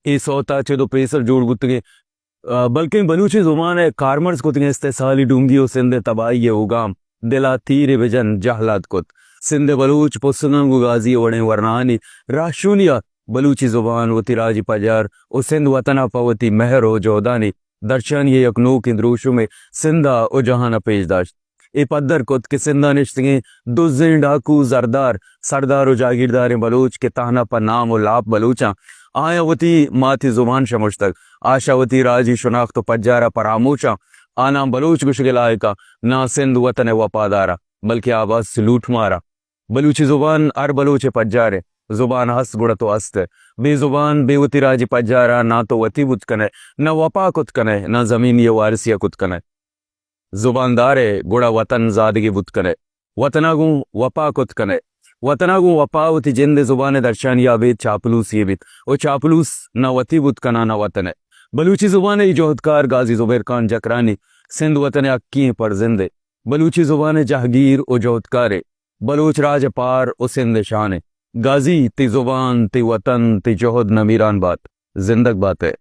اے سوت ءَ چد ءُ پیسر جوڑ بوتگیں، آ، بلکیں بلوچی زبان ءِ کارمرز کتگیں استحصالی ڈونگی ءُ سندھ ءِ تباہی ءِ اوگام دل ءَ تیرے بجن جہلاد کت۔ سندھ ءِ بلوچ پسگاں گوں گازی ءِ وڑیں ورناہانی راہشونی ءَ بلوچی زبان وتی راجی پجار ءُ سندھ وطن ءَ پہ وتی مہر ءُ جہدانی درشانی ءِ یک نوکیں دروشمے سندھ ءَ ءُ جہان ءَ پیش داشت۔ اے پدر کت کہ سندھ ءَ نشتگیں دزیں ڈاکو، زردار، سردار ءُ جاگیرداریں بلوچ کہ تہنا پہ نام ءُ لاپ بلوچاں، آیاں وتی ماتی زبان شمشتگ، آ شہ وتی راجی شناخت ءُ پجار ءَ پراموشاں۔ آناں بلوچ گوشگ ءِ لائق ءَ ناں، سندھ وطن ءِ وپادار ءَ، بلکیں آ بس لوٹ مار ءَ۔ بلوچی زبان ہر بلوچ ءِ پجارے۔ زبان ہست گڑا تو ہست ئے۔ بے زبان، بے وتی راجی پجار ءَ ناں تو وتی بوت کن ئے، نہ وپا کت کن ئے، نہ زمینی ءِ وارثی ءَ کت کن ئے۔ زباندار ئے گڑا وطن زادگے بوت کن ئے۔ وطن ءَ گوں وپا کت کن ئے۔ وطن ءَ گوں وپا وتی جند ءِ زبان ءِ درشانی ءَ بیت، چاپلوسی ءَ بیت۔ ءُ چاپلوس نہ وتی بوت کناں نہ وطن ءِ۔ بلوچی زبان ءِ اے جہدکار غازی زبیر خان جکرانی سندھ وطن ءِ حقی ئیں پرزندے۔ بلوچی زبان ءِ جہگیر ءُ جہدکارے۔ بلوچ راج ءِ پار ءُ سندھ ءِ شانے۔ غازی، تئی زبان، تئی وطن، تئی جہد نمیران بات۔ زندگ بات ئے۔